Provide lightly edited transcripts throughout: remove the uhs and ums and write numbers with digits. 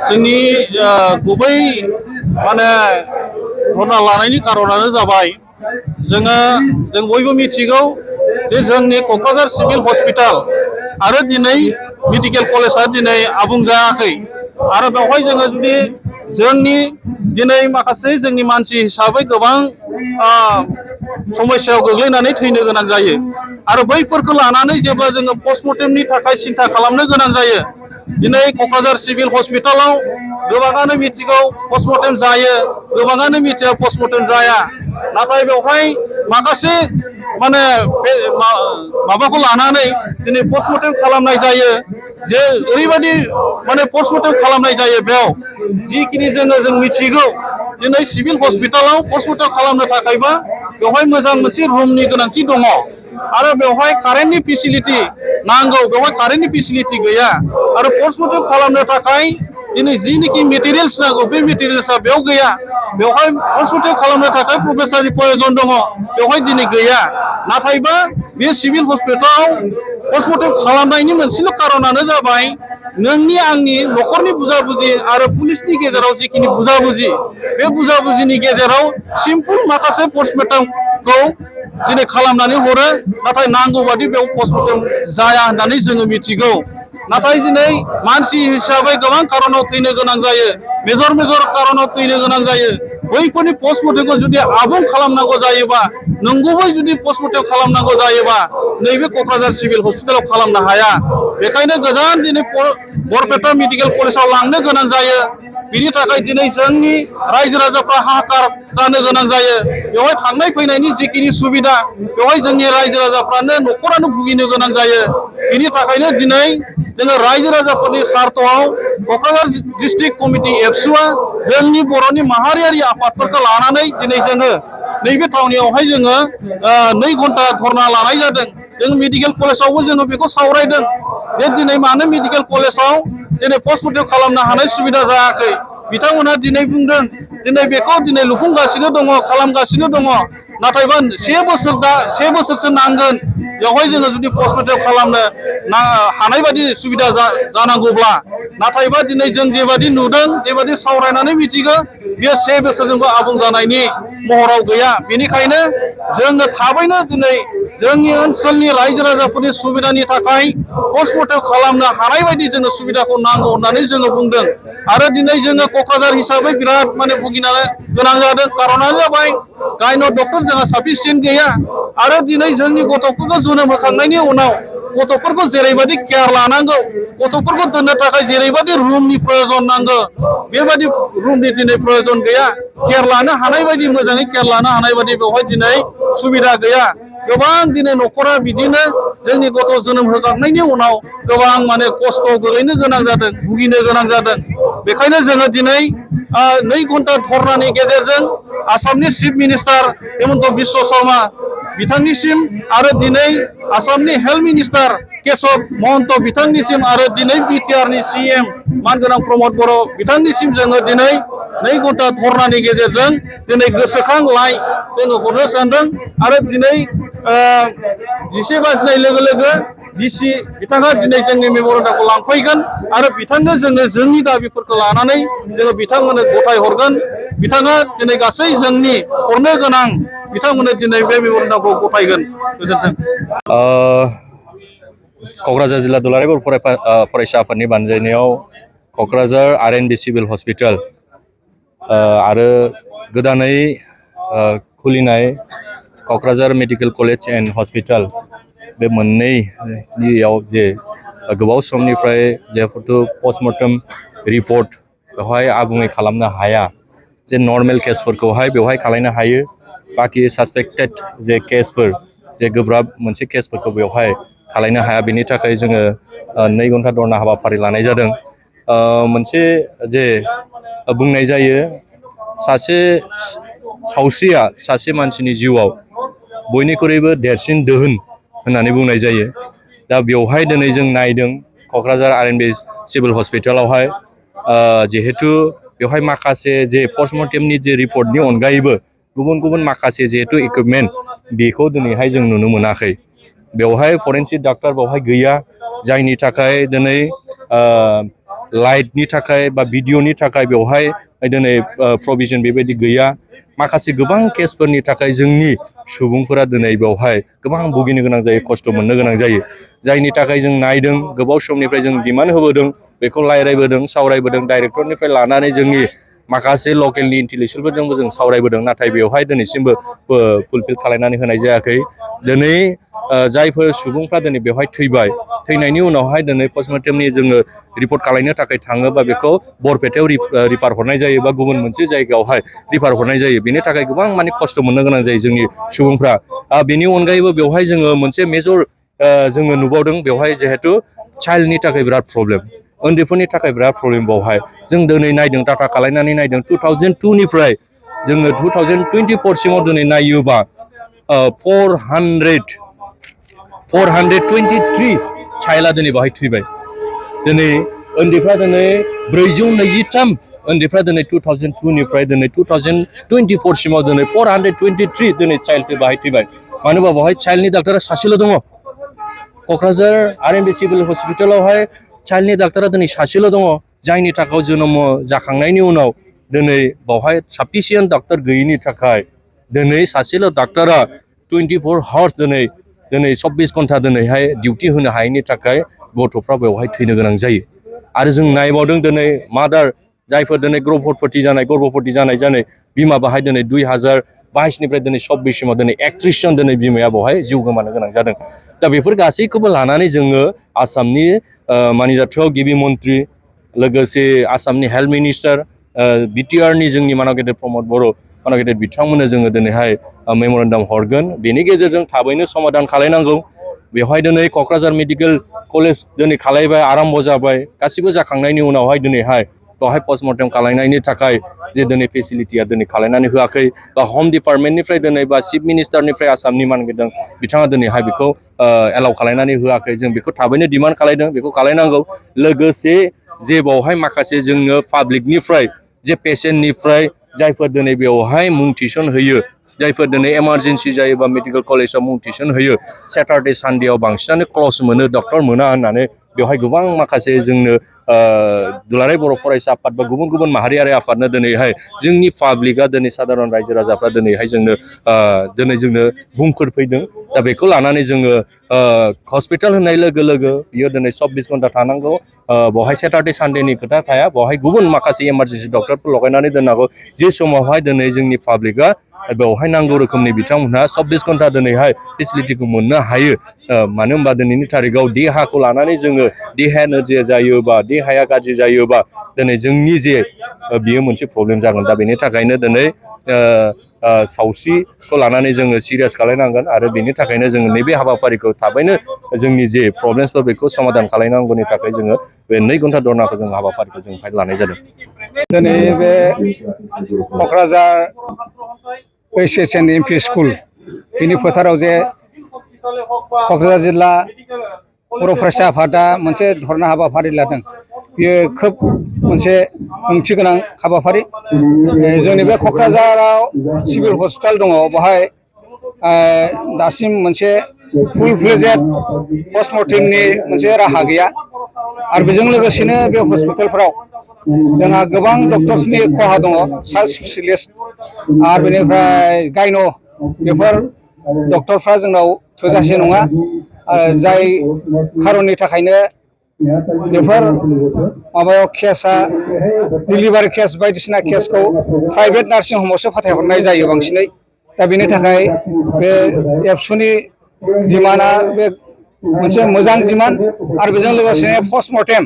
जोंनि गुबै माने धरना लानायनि कारनानो जाबाय जों बयबो मिथिगौ जे जोंनि क'क्राझार सिभिल हस्पिटाल आरो दिनै मेडिकेल कलेजआ दिनै आबुं जायाखै आरो बेवहाय जोङो जुदि जोंनि दिनै माखासे जोंनि मानसि हिसाबै गोबां समस्यायाव गोग्लैनानै थैनो गोनां जायो आरो बैफोरखौ लानानै जेब्ला जोङो पस्टमर्टेमनि थाखाय सिन्था खालामनो गोनां जायो। दिनै क'क्राझार सिभिल हस्पिटालाव गोबाङानो मिथिगौ पस्टमर्टेम जायो, गोबाङानो मिथिया पस्टमर्टेम जाया, नाथाय बेवहाय माखासे माने बे माबाखौ लानानै दिनै पस्टमर्टेम खालामनाय जायो जे ओरैबायदि माने पस्टमर्टेम खालामनाय जायो बेयाव जिखिनि जों मिथिगौ दिनै सिभिल हस्पिटालाव पस्टमर्टेम खालामनो थाखायबा बेवहाय मोजां मोनसे रुमनि गोनांथि दङ आरो बेवहाय कारेन्टनि फेसिलिटि नांगौ, बेवहाय कारेन्टनि फेसिलिटि गैया आरो पस्टमर्टेम खालामनो थाखाय दिनै जिनिखि मेटेरियेल्स नांगौ बे मेटेरियेल्सआ बेयाव गैया। बेवहाय पस्टमर्टेम खालामनो थाखाय प्रफेसारनि प्रयजन दङ, बेवहाय दिनै गैया। नाथायबा बे सिभिल हस्पिटालाव पस्टमर्टेम खालामनायनि मोनसेल' कारनानो जाबाय नोंनि आंनि न'खरनि बुजाबुजि आरो पुलिसनि गेजेराव जिखिनि बुजाबुजि बे बुजाबुजिनि गेजेराव सिम्पोल माखासे पस्टमर्टेमखौ दिनै खालामनानै हरो, नाथाय नांगौ बादि बेयाव पस्टमर्टेम जाया होननानै जोङो मिथिगौ। नाथाय दिनै मानसि हिसाबै गोबां कारनाव थैनो गोनां जायो, मेजर कारनाव थैनो गोनां जायो। बैफोरनि पस्टमर्टेमखौ जुदि आबुं खालामनांगौ जायोबा, नंगुबै जुदि पस्टमर्टेम खालामनांगौ जायोबा नैबे क'क्राझार सिभिल हस्पिटालाव खालामनो हाया। बेखायनो गोजान दिनै बरपेटा मेडिकेल कलेजाव लांनो गोनां जायो। बिनि थाखाय दिनै जोंनि रायजो राजाफ्रा हाहाकार जानो गोनां जायो। बेवहाय थांनाय फैनायनि जिखिनि सुबिदा बेवहाय जोंनि रायजो राजाफ्रानो न'खरानो भुगिनो गोनां जायो। बिनि थाखायनो दिनै जोङो रायजो राजाफोरनि स्वार्थआव क'क्राझार डिस्ट्रिक्ट कमिटि एबसुआ जोंनि बर'नि माहारियारि आफादफोरखौ लानानै दिनै जोङो नैबे थावनियावहाय जोङो 2 घन्टा धरना लानाय जादों। जों मेडिकेल कलेजावबो जोङो बेखौ सावरायदों जे दिनै मानो मेडिकेल कलेजाव दिनै पस्टमर्टेम खालामनो हानाय सुबिदा जायाखै। बिथांमोनहा दिनै बुंदों दिनै बेखौ दिनै लुफुंगासिनो दङ, खालामगासिनो दङ, नाथायबा 1 बोसोरसो नांगोन बेवहाय जोङो जुदि पस्टमर्टेम खालामनो हानाय बायदि सुबिदा जानांगौब्ला। नाथायबा दिनै जों जेबादि नुदों, जेबादि सावरायनानै मिथिगौ बेयो 1 बोसोरजोंबो आबुं जानायनि महराव गैया। बेनिखायनो जोङो थाबैनो दिनै जोंनि ओनसोलनि रायजो राजाफोरनि सुबिदानि थाखाय पस्टमर्टेम खालामनो हानाय बायदि जोंनो सुबिदाखौ नांगौ होननानै जोङो बुंदों। आरो दिनै जोङो क'क्राझार हिसाबै बिराद माने भुगिनो गोनां जादों। कारनानो जाबाय गायन' डक्टर जोंहा साफिसियेन्ट गैया आरो दिनै जोंनि गथ'फोरखौ जोनोम होखांनायनि उनाव गथ'फोरखौ जेरैबायदि केयार लानांगौ, गथ'फोरखौ दोननो थाखाय जेरैबायदि रुमनि प्रयजन नांगौ बेबायदि रुमनि दिनै प्रयजन गैया। केयार लानो हानाय बायदि, मोजाङै केयार लानो हानाय बायदि बेवहाय दिनै सुबिदा गैया। गोबां दिनै न'खरा बिदिनो जोंनि गथ' जोनोम होखांनायनि उनाव गोबां माने खस्थ' गोलैनो गोनां जादों, भुगिनो गोनां जादों। बेखायनो जोङो दिनै 2 घन्टा धरनानि गेजेरजों आसामनि चिफ मिनिस्टार हेमन्त बिश्व शर्मा बिथांनिसिम आरो दिनै आसामनि हेल्थ मिनिस्टार केशब महन्त बिथांनिसिम आरो दिनै बिटिआरनि CM मानगोनां प्रमद बर' बिथांनिसिम जोङो दिनै 2 घन्टा धरनानि गेजेरजों दिनै गोसोखां लाइ जोङो हरनो सानदों। आरो दिनै 11 बाजिनाय लोगो लोगो DC बिथाङा दिनै जोंनि मेम'रेन्डामखौ लांफैगोन आरो बिथांनो जोङो जोंनि दाबिफोरखौ लानानै जोङो बिथांमोननो गथाय हरगोन। बिथाङा दिनै गासै जोंनि हरनो गोनां बिथांमोननो दिनै बे मेम'रेन्डामखौ गथायगोन। गोजोन्थों। क'क्राझार जिल्ला दुलाराय बर' फरायसा आफादनि बानजायनायाव क'क्राझार RNB सिभिल हस्पिटाल आरो गोदानै खुलिनाय Kokrajhar medical college and hospital बे मोननैयाव जे गोबाव समनिफ्राय जिहेतु पस्टमर्टेम रिपर्ट बेवहाय आबुङै खालामनो हाया, जे नर्मेल केसफोरखौहाय बेवहाय खालामनो हायो, बाखि सासपेक्टेड जे केसफोर, जे गोब्राब मोनसे केसफोरखौ बेवहाय खालामनो हाया। बेनि थाखाय जोङो 2 घन्टा धरना हाबाफारि लानाय जादों। मोनसे जे बुंनाय जायो सासे सावस्रिया सासे मानसिनि जिउआव बयनिख्रुइबो देरसिन दोहोन होननानै बुंनाय जायो। दा बेवहाय दिनै जों नायदों क'क्राझार RNB सिभिल हस्पिटालावहाय जिहेतु बेवहाय माखासे जे पस्टमर्टेमनि जे रिपर्टनि अनगायैबो गुबुन गुबुन माखासे जिहेतु इकुइपमेन्ट बेखौ दिनैहाय जों नुनो मोनाखै। बेवहाय फरेन्सिक डाक्टार बेवहाय गैया जायनि थाखाय दिनै लाइटनि थाखाय बा भिडिअनि थाखाय बेवहाय दिनै प्रभिजन बेबायदि गैया माखासे गोबां केसफोरनि थाखाय जोंनि सुबुंफोरा दिनै बेवहाय गोबां भुगिनो गोनां जायो खस्थ' मोननो गोनां जायो जायनि थाखाय जों नायदों गोबाव समनिफ्राय जों डिमान्ड होबोदों बेखौ रायज्लायबोदों सावरायबोदों डाइरेक्टरनिफ्राय लानानै जोंनि माखासे लकेलनि इन्टेलेक्सुयेलफोरजोंबो जों सावरायबोदों नाथाय बेवहाय दिनैसिमबो फुलफिल खालामनानै होनाय जायाखै दिनै जायफोर सुबुंफ्रा दिनै बेवहाय थैबाय थैनायनि उनावहाय दिनै पस्टमर्टेमनि जोङो रिपर्ट खालामनो थाखाय थाङोबा बेखौ बरपेटायाव रिफार हरनाय जायो बा गुबुन मोनसे जायगायावहाय रिफार हरनाय जायो बेनि थाखाय गोबां माने खस्थ' मोननो गोनां जायो जोंनि सुबुंफ्रा बेनि अनगायैबो बेवहाय जोङो मोनसे मेजर जोङो नुबावदों बेवहाय जिहेथु चाइल्डनि थाखाय बिराद प्रब्लेम उन्दैफोरनि थाखाय बिराद प्रब्लेम बेवहाय जों दिनै नायदों डाटा खालामनानै नायदों 2002निफ्राय जोङो 2024 सिमाव दिनै नायोबा 423 चाइल्डआ दिनै बेवहाय थैबाय दिनै उन्दैफ्रा दिनै 423 उन्दैफ्रा दिनै 2002निफ्राय दिनै 2024 सिमाव दिनै 423 दिनै चाइल्ड बेवहाय थैबाय मानो होनबा बेवहाय चाइल्डनि डाक्टारा सासेल' दङ क'क्राझार आरएमबि सिभिल हस्पिटालावहाय चाइल्डनि डाक्टारा दिनै सासेल' दङ जायनि थाखाय जोनोम जाखांनायनि उनाव दिनै बेवहाय साफिसियेन्ट डाक्टार गैयिनि थाखाय दिनै सासेल' डाक्टारा 24 हावर्स दिनै 24 घन्टा दिनैहाय डिउटि होनो हायैनि थाखाय गथ'फ्रा बेवहाय थैनो गोनां जायो आरो जों नायबावदों दिनै मादार जायफोर दिनै गर्भवती जानाय बिमा बाहाय दिनै 2022निफ्राय दिनै 24 सिमाव दिनै 31 जन दिनै बिमाया बेवहाय जिउ गोमानो गोनां जादों दा बेफोर गासैखौबो लानानै जोङो आसामनि मानजाथाव गिबि मन्त्रि लोगोसे आसामनि हेल्थ मिनिस्टार बिटिआरनि जोंनि मानगेदेर प्रमद बर' मानगेदेर बिथांमोननो जोङो दिनैहाय मेम'रेन्डाम हरगोन बेनि गेजेरजों थाबैनो समाधान खालामनांगौ बेवहाय दिनै क'क्राझार मेडिकेल कलेज दिनै खालामबाय आराम्भ जाबाय गासिबो जाखांनायनि उनावहाय दिनैहाय बेवहाय पस्टमर्टेम खालामनायनि थाखाय जे दिनै फेसिलिटिया दिनै खालामनानै होआखै बा हम डिपार्टमेन्टनिफ्राय दिनै बा चिफ मिनिस्टारनिफ्राय आसामनि मानगेदेर बिथाङा दिनैहाय बेखौ एलाउ खालामनानै होआखै जों बेखौ थाबैनो डिमान्ड खालामदों बेखौ खालामनांगौ लोगोसे जे बेवहाय माखासे जोङो पाब्लिकनिफ्राय जे पेसेन्टनिफ्राय जायफोर दिनै बेवहाय मुं थिसन होयो जायफोर दिनै इमारजेन्सि जायोबा मेडिकेल कलेजाव मुं थिसन होयो सेटारडे सानडेआव बांसिनानो क्लस मोनो डक्टर मोना होननानै बेवहाय गोबां माखासे जोंनो दुलाराय बर' फरायसा आफाद बा गुबुन गुबुन माहारियारि आफादनो दिनैहाय जोंनि पाब्लिकआ दिनै साधारन रायजो राजाफ्रा दिनैहाय जोंनो बुंफोरफैदों दा बेखौ लानानै जोङो हस्पिटाल होननाय लोगो लोगो बियो दिनै 24 घन्टा थानांगौ बेवहाय सेटारडे सानडेनि खोथा थाया बेवहाय गुबुन माखासे इमारजेन्सि डक्टरफोर लगायनानै दोननांगौ जे समावहाय दिनै जोंनि पाब्लिकआ बेवहाय नांगौ रोखोमनि बिथांमोनहा 24 घन्टा दिनैहाय फेसिलिटिखौ मोननो हायो मानो होनबा दिनैनि थारिखआव देहाखौ लानानै जोङो देहाया नोरजिया जायोबा देहाया गाज्रि जायोबा दिनै जोंनि जे बियो मोनसे प्रब्लेम जागोन दा बेनि थाखायनो दिनै सावस्रिखौ लानानै जोङो सिरियास खालामनांगोन आरो बेनि थाखायनो जोङो नैबे हाबाफारिखौ थाबैनो जोंनि जे प्रब्लेमसफोर बेखौ समाधान खालामनांगौनि थाखाय जोङो बे 2 घन्टा धरनाखौ जों हाबाफारिखौ जों लानाय जादों दिनै बे क'क्राझार एसएसएन एमपि स्कुल बेनि फोथाराव जे क'क्राझार जिल्ला बर' फरायसा आफादा मोनसे धरना हाबाफारि लादों बेयो खोब मोनसे ओंथि गोनां हाबाफारि जोंनि बे क'क्राझाराव सिभिल हस्पिटाल दङ बेवहाय दासिम मोनसे फुल फ्लेजेड पस्टमर्टेमनि मोनसे राहा गैया आरो बेजों लोगोसेनो बे हस्पिटालफोराव जोंहा गोबां डक्टर्सनि खहा दङ चाइल्ड स्पेसियलिस्ट आरो बेनिफ्राय गायन' बेफोर डक्टरफ्रा जोंनाव थोजासे नङा जाय खारननि थाखायनो बेफोर माबायाव केसआ डिलिभारि केस बायदिसिना केसखौ प्राइभेट नार्सिं हमावसो फाथायहरनाय जायो बांसिनै दा बेनि थाखाय बे एबसुनि डिमान्डआ बे मोनसे मोजां डिमान्ड आरो बेजों लोगोसेनो पस्टमर्टेम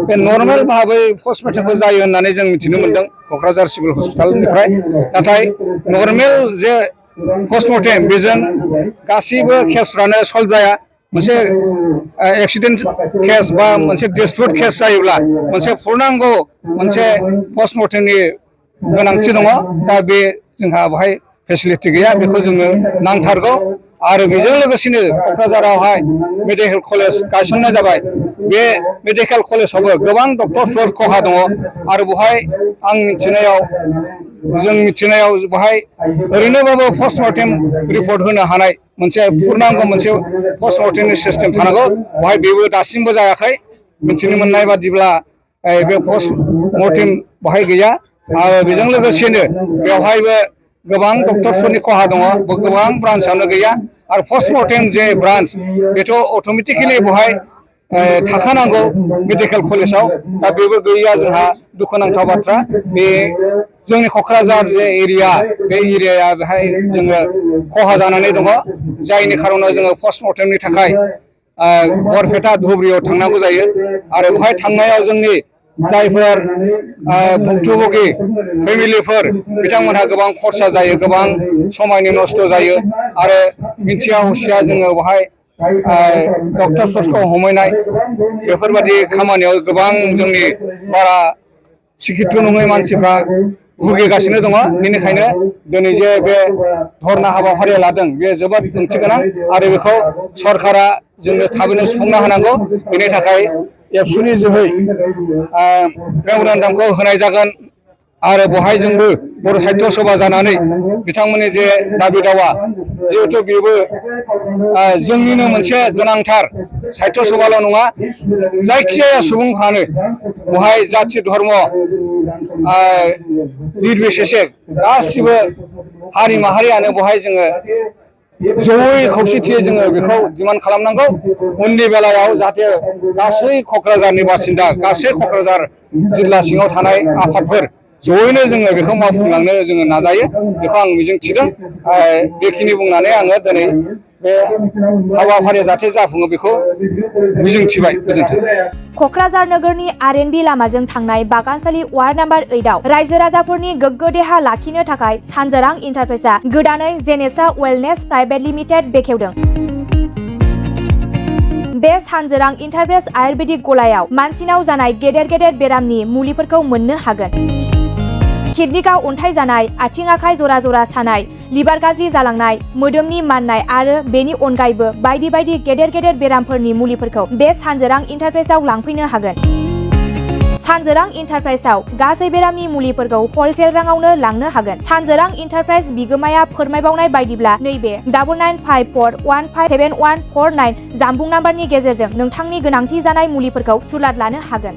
बे नर्मेल भाबै पस्टमर्टेमबो जायो होननानै जों मिथिनो मोन्दों क'क्राझार सिभिल हस्पिटालनिफ्राय नाथाय नर्मेल जे पस्टमर्टेम बेजों गासैबो केसफ्रानो सल्भ जाया मोनसे एक्सिडेन्ट केस बा मोनसे डिसप्युट केस जायोब्ला मोनसे पुर्नांग मोनसे पस्टमर्टेमनि गोनांथि दङ दा बे जोंहा बेवहाय फेसिलिटि गैया बेखौ जोंनो नांथारगौ आरो बेजों लोगोसेनो क'क्राझारावहाय मेडिकेल कलेज गायसननाय जाबाय बे मेडिकेल कलेजावबो गोबां डक्टरफोर खहा दङ आरो बेवहाय आं मिथिनायाव जों मिथिनायाव बेहाय ओरैनोबाबो पस्टमर्टेम रिपर्ट होनो हानाय मोनसे पूर्णांग मोनसे पस्टमर्टेमनि सिस्टेम थानांगौ बेहाय बेबो दासिमबो जायाखै मिथिनो मोननाय बादिब्ला बे पस्टमर्टेम बेहाय गैया आरो बेजों लोगोसेनो बेवहायबो गोबां डक्टरफोरनि खहा दङ गोबां ब्रान्सआनो गैया आरो पस्टमर्टेम जे ब्रान्स बेथ' अट'मेटिकेलि बेहाय थाखानांगौ मेडिकेल कलेजाव दा बेबो गैया जोंहा दुखुनांथाव बाथ्रा बे जोंनि क'क्राझार जे एरिया बे एरियाया बेहाय जोङो खहा जानानै दङ जायनि खारनाव जोङो पस्टमर्टेमनि थाखाय बरपेटा धुबुरीयाव थांनांगौ जायो आरो बेहाय थांनायाव जोंनि जायफोर भुक्तभोगि फेमिलिफोर बिथांमोनहा गोबां खरसा जायो गोबां समायनि नस्थ' जायो आरो मिथिया हसिया जोङो बेहाय डक्टरफोरखौ हमहैनाय बेफोरबायदि खामानियाव गोबां जोंनि बारा सिकित्स नङै मानसिफ्रा भुगिगासिनो दङ बेनिखायनो दिनै जे बे धरना हाबाफारि लादों बे जोबोद ओंथि गोनां आरो बेखौ सरकारा जोंनो थाबैनो सुफुंना होनांगौ बेनि थाखाय एबसुनि जोहै मेम'रेन्डामखौ होनाय जागोन आरो बेवहाय जोंबो बर' साहित्य सभा जानानै बिथांमोननि जे दाबि दावा जिहेथु बेबो जोंनिनो मोनसे गोनांथार साहित्य सभाल' नङा जायखिजाया सुबुंफ्रानो बेवहाय जाथि धर्म निर्बिसेसे गासिबो हारि माहारियानो बेवहाय जोङो जयै खौसेथियै जोङो बेखौ डिमान्ड खालामनांगौ उननि बेलायाव जाहाथे गासै क'क्राझारनि बासिन्दा गासै क'क्राझार जिल्ला सिङाव थानाय आफादफोर जयैनो जोङो बेखौ मावफुंलांनो जोङो नाजायो बेखौ आं मिजिं थिदों बेखिनि बुंनानै आङो दिनै बे हाबाफारिया जाहाथे जाफुङो बेखौ मिजिं थिबाय गोजोन्थों। क'क्राझार नोगोरनि आरएनबि लामाजों थांनाय बागानसालि वार्ड नाम्बार 8 आव रायजो राजाफोरनि गोग्गो देहा लाखिनो थाखाय सानजोरां इन्टारप्राइजआ गोदानै जेनेसा वेलनेस प्राइभेट लिमिटेड बेखेवदों। बे सानजोरां इन्टारप्राइज आयुर्वेदिक गलायाव मानसिनाव जानाय गेदेर गेदेर बेरामनि मुलिफोरखौ मोननो हागोन। किडनिकाव अन्थाइ जानाय, आथिं आखाइ जरा जरा सानाय, लिभार गाज्रि जालांनाय, मोदोमनि माननाय आरो बेनि अनगायैबो बायदि बायदि गेदेर गेदेर बेरामफोरनि मुलिफोरखौ बे सानजोरां इन्टारप्राइजआव लांफैनो हागोन। सानजोरां इन्टारप्राइजआव गासै बेरामनि मुलिफोरखौ हलसेल राङावनो लांनो हागोन। सानजोरां इन्टारप्राइज बिगोमाया फोरमायबावनाय बायदिब्ला नैबे 9954157149 जानबुं नाम्बारनि गेजेरजों नोंथांनि गोनांथि जानाय मुलिफोरखौ सुलाद लानो हागोन।